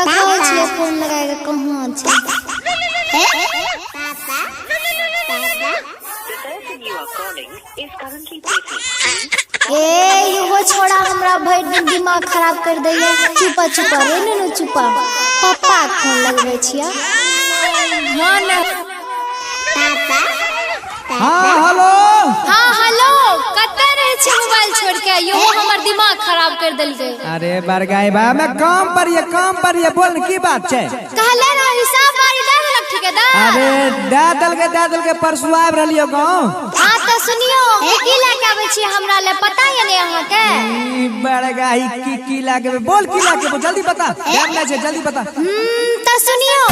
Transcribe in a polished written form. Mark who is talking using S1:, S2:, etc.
S1: देखै छियै फोन लगाए के कहाँ छै।
S2: The person you are calling is currently busy.
S1: ए इहो छोड़ा हमरा भरि दिन दिमाग खराब कर दैया। चुपा चुपा रे नुनू चुपा, पप्पा के फोन लगबै छियै।
S3: हाँ ने।
S4: हाँ हेलो।
S3: हाँ हेलो, कतऽ रहै छी मोबाइल छोड़ के? इहो हमर दिमाग खराब कर देलकै।
S4: अरे बरगाई बा, मैं काम पर ये, काम पर ये, बोल की बात छै?
S3: कहले ना हिसाब बारी दे देलक ठेकेदार।
S4: अरे दे देलकै, दे देलकै, परसू आबि रहलियो गाँव।
S3: हाँ तऽ सुनियो, की लए के आबै छी हमरा ले पता ये ने अहाँके?
S4: ई बरगाई की की लागे, बोल की लागे, जल्दी बता, टाइम नहीं छै, जल्दी बता।
S3: तऽ सुनियो।